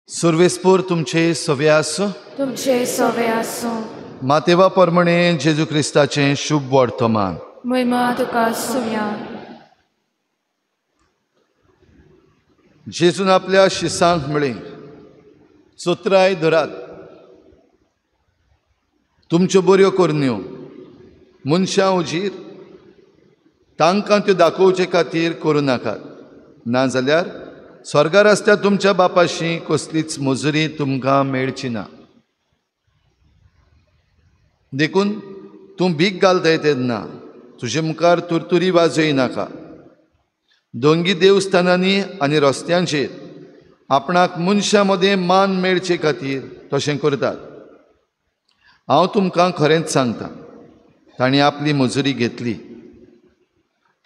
सुर्वेस्पूर तुमचे सवे आसूं, तुमचे सवे आसूं। मातेवा परमणे जेजू क्रिस्ताचें शुभ वर्तमान। महिमा तुका सुया। जेजून आपल्या शिसांक म्हळें, चोत्राय धरात, तुमच्यो बऱ्यो करण्यो मनशां उजीर तांकां त्यो दाखोवचे खातीर करूं नाकात, नाजाल्यार स्वर्गार आसता तुमच्या बापाशी कसलीच मजुरी तुमकां मेळची ना। देखून तूं भीक घालताय तेन्ना तुजे मुखार तुरतुरी वाजय नाका। दोंगी देवस्थानांनी आनी रस्त्यांचेर आपणाक मनशां मदें मान मेळचे खातीर तशें करतात। हांव तुमकां खरेंच सांगता, तांणी आपली मजुरी घेतली।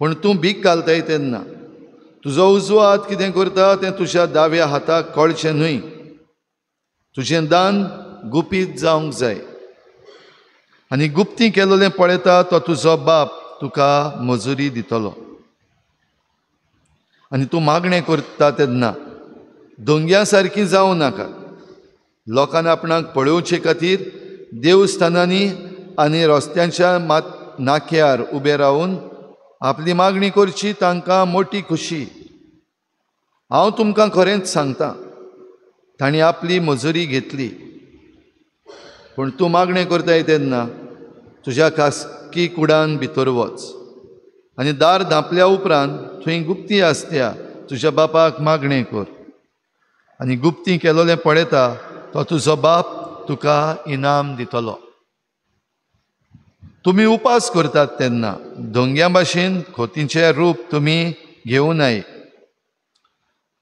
पूण तूं भीक घालताय तेन्ना तुजो उजवो हात कितें करता तें तुज्या दाव्या हाताक कळचें न्हय। तुजें दान गुपीत जावंक जाय आनी गुप्ती केलोलें पळयता तो तुजो बाप तुका मजुरी दितलो। आनी तूं मागणें करता तेन्ना दोंग्या सारकी जावं नाका। लोकांक आपणाक पळोवचे खातीर देवस्थानांनी आनी रस्त्यांच्या नाक्यार उबे रावन आपली मागणी करची तांकां मोटी खुशी। हांव तुमकां खरेंच सांगता, तांणी आपली मजुरी घेतली। पूण तूं मागणें करताय तेन्ना तुज्या खासगी कुडान भितर वच आनी दार धांपल्या उपरांत थंय गुप्ती आसत्या तुज्या बापाक मागणें कर आनी गुप्ती केलोलें पळयता तो तुजो बाप तुका इनाम दितलो। तुमी उपास करतात तेन्ना दोंग्यां भाशेन खोतींचें रूप तुमी घेवं नये।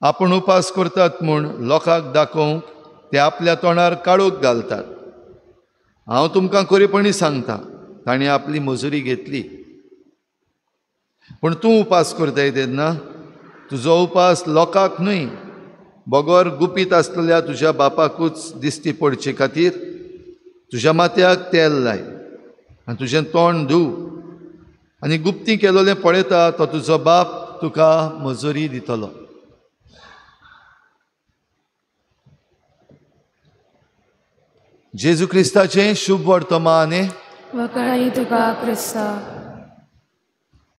आपूण उपास करतात म्हूण लोकांक दाखोवंक ते आपल्या तोंडार काळोख घालतात। हांव तुमकां खरेपणी सांगता, तांणी आपली मजुरी घेतली। पूण तूं उपास करताय तेन्ना तुजो उपास लोकांक न्हय बगर गुपीत आसलेल्या तुज्या बापाकूच दिश्टी पडचे खातीर तुज्या माथ्याक तेल लाय आनी तुजें तोंड धू आनी गुप्ती केलोलें पळयता तो तुजो बाप तुका मजुरी दितलो। जेजू क्रिस्ताचें शुभ वर्तमान। वखणाई तुका क्रिस्ता।